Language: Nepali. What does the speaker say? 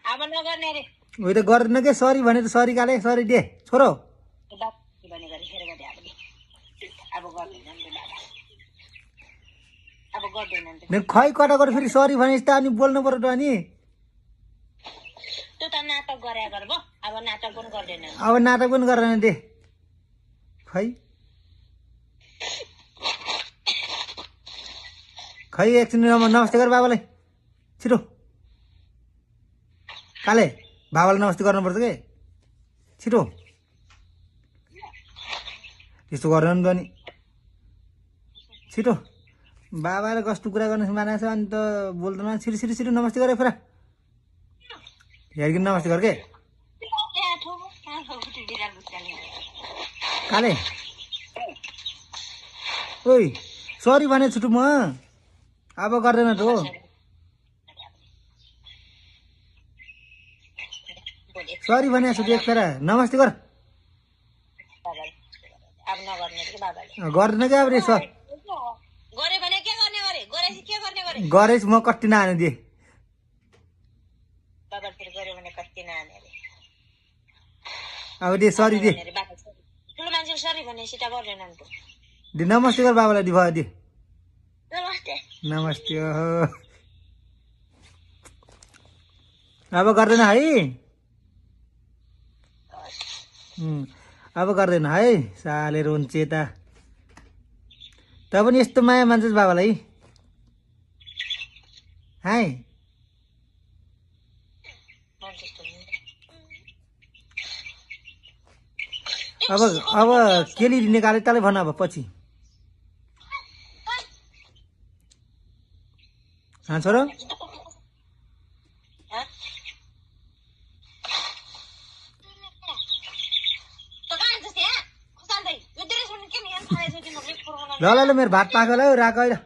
अब नगर्ने रे उयो त गर्दैन के सरी भने त सरी काले सरी दे छोरो भने गरी फेरि गरे अब गर्दैन नि बाबा अब गर्दैन नि खै कता गएर फेरि सरी भनेपछि त अनि बोल्नु पर्यो त अनि त्यो त नाटक गरे गर भो अब नाटक पनि गर्दैन अब नाटक पनि गरेन दे खै खै एकछिन नमस्ते गर बाबालाई छिटो काले बाबालाई नमस्ते गर्नुपर्छ के छिटो त्यस्तो गरेन नि त अनि छिटो बाबालाई कस्तो कुरा गर्न मानेको छ अनि त बोल्दैन छिटो छिटो छिटो नमस्ते गरे फेर हेरिकन नमस्ते गर के काले ओइ सरी भने छुटु म अब गर्दैन त हो सरी भने छुटु एक फेर नमस्ते गर अब नगर्ने कि बाबाले गर्दैन क्या अब रे सर गरे भने के गर्ने गरे गरेपछि के गर्ने गरे गरेछ म कति नहाने दिए बाबाले फेरि गरे भने कति नहाने रे अब दे सरी दे ठुलो मान्छेले सरी भने सिटा गर्दैन नि त दे नमस्ते गर बाबालाई दि भयो दे नमस्ते नमस्ते ओहो अब गर्दैन है अब गर्दैन है साले रोन्चे त त पनि यस्तो माया मान्छस् बाबालाई है अब के लिने काले तँलाई भन अब पछि छोरो ल ल मेरो भात पाएको ल राख अहिले